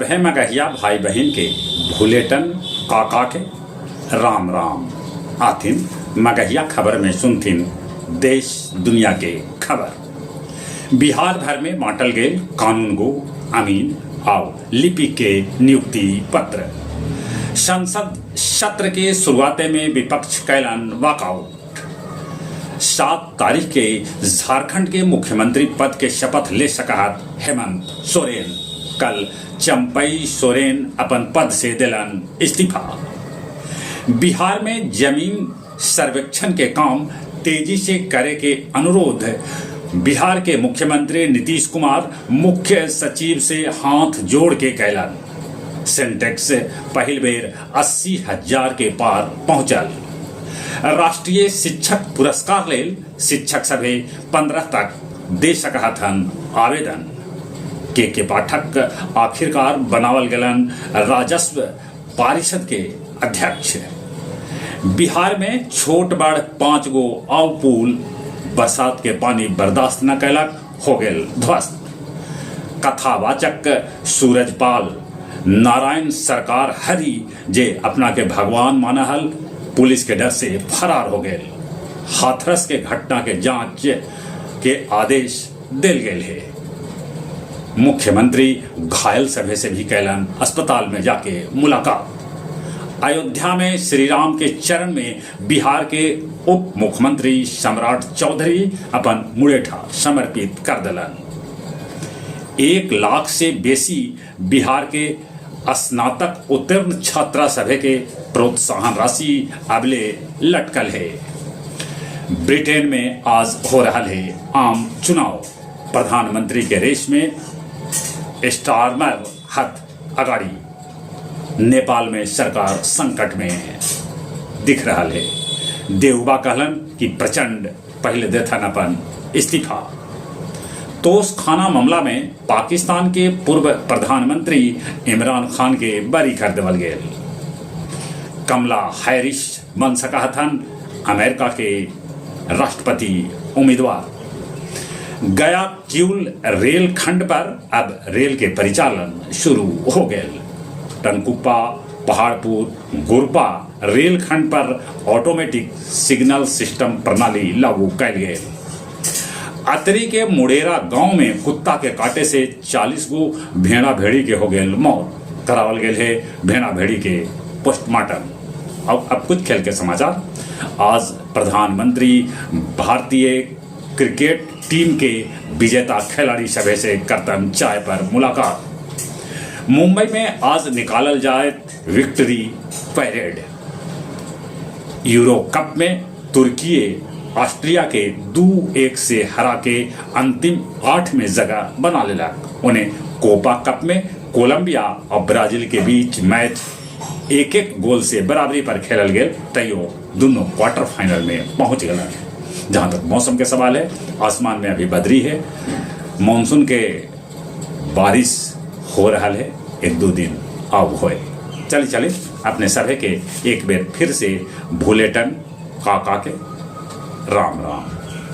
सभे मगहिया भाई बहिन के भुलेटन काका के राम राम। आथिन मगहिया खबर में सुनथिन देश दुनिया के खबर। बिहार भर में बाँटल गेल कानूनगो, अमीन आउ लिपिक के नियुक्ति पत्र। संसद सत्र के शुरुआते में विपक्ष कैलन वॉकआउट। 7 तारीख के झारखंड के मुख्यमंत्री पद के शपथ ले सकहत हेमंत सोरेन। कल चंपई सोरेन अपन पद से देलन इस्तीफा। बिहार में जमीन सर्वेक्षण के काम तेजी से करे के अनुरोध बिहार के मुख्यमंत्री नीतीश कुमार मुख्य सचिव से हाथ जोड़ के कैलन। सेंसेक्स पहिल बेर 80,000 के पार पहुंचल। राष्ट्रीय शिक्षक पुरस्कार लेल शिक्षक सभे 15 तक दे सकहत हन आवेदन। के पाठक आखिरकार बनावल गेलन राजस्व पारिषद के अध्यक्ष। बिहार में छोट बड़ 5 गो आउ पुल बरसात के पानी बर्दाश्त न कैलक, हो गेल ध्वस्त। कथावाचक सूरजपाल नारायण सरकार हरि जे अपना के भगवान माना हल, पुलिस के डर से फरार हो गए। हाथरस के घटना के जांच के आदेश दिल गेल है। मुख्यमंत्री घायल सभे से भी कैलन अस्पताल में जाके मुलाकात। अयोध्या में श्री राम के चरण में बिहार के उप मुख्यमंत्री सम्राट चौधरी अपन मुड़ेठा समर्पित कर दिलन। 1 लाख से बेसी बिहार के स्नातक उत्तीर्ण छात्रा सभे के प्रोत्साहन राशि अबले लटकल है। ब्रिटेन में आज हो रहा है आम चुनाव। प्रधानमंत्री के रेस में स्टारमर हथ अगाड़ी। नेपाल में सरकार संकट में दिख रहा है। देउबा कहलन कि प्रचंड पहले देथन अपन इस्तीफा। तोशखाना मामला में पाकिस्तान के पूर्व प्रधानमंत्री इमरान खान के बरी कर देवल गेल। कमला हैरिस बन सकहथन अमेरिका के राष्ट्रपति उम्मीदवार। गया किउल रेल खंड पर अब रेल के परिचालन शुरू हो गए। टनकुप्पा पहाड़पुर गुरपा रेल खंड पर ऑटोमेटिक सिग्नल सिस्टम प्रणाली लागू कैल गेल। अतरी के मुड़ेरा गांव में कुत्ता के काटे से 40 गो भेड़ा भेड़ी के हो गेल मौत। करावल गेल है भेड़ा भेड़ी के पोस्टमार्टम। अब कुछ खेल के समाचार। आज प्रधानमंत्री भारतीय क्रिकेट टीम के विजेता खिलाड़ी सभे से करतन चाय पर मुलाकात। मुंबई में आज निकालल जाए विक्ट्री परेड। यूरो कप में तुर्की ऑस्ट्रिया के 2-1 से हरा के अंतिम 8 में जगह बना लेलक। उन्हें कोपा कप में कोलंबिया और ब्राजील के बीच मैच 1-1 गोल से बराबरी पर खेलल गेल, तैयो दोनों क्वार्टर फाइनल में पहुंच गए। जहां तक मौसम के सवाल है, आसमान में अभी बदरी है, मानसून के बारिश हो रहा है, 1-2 दिन अब होए। चले चले अपने सभे के एक बेर फिर से भूलेटन काका के राम राम।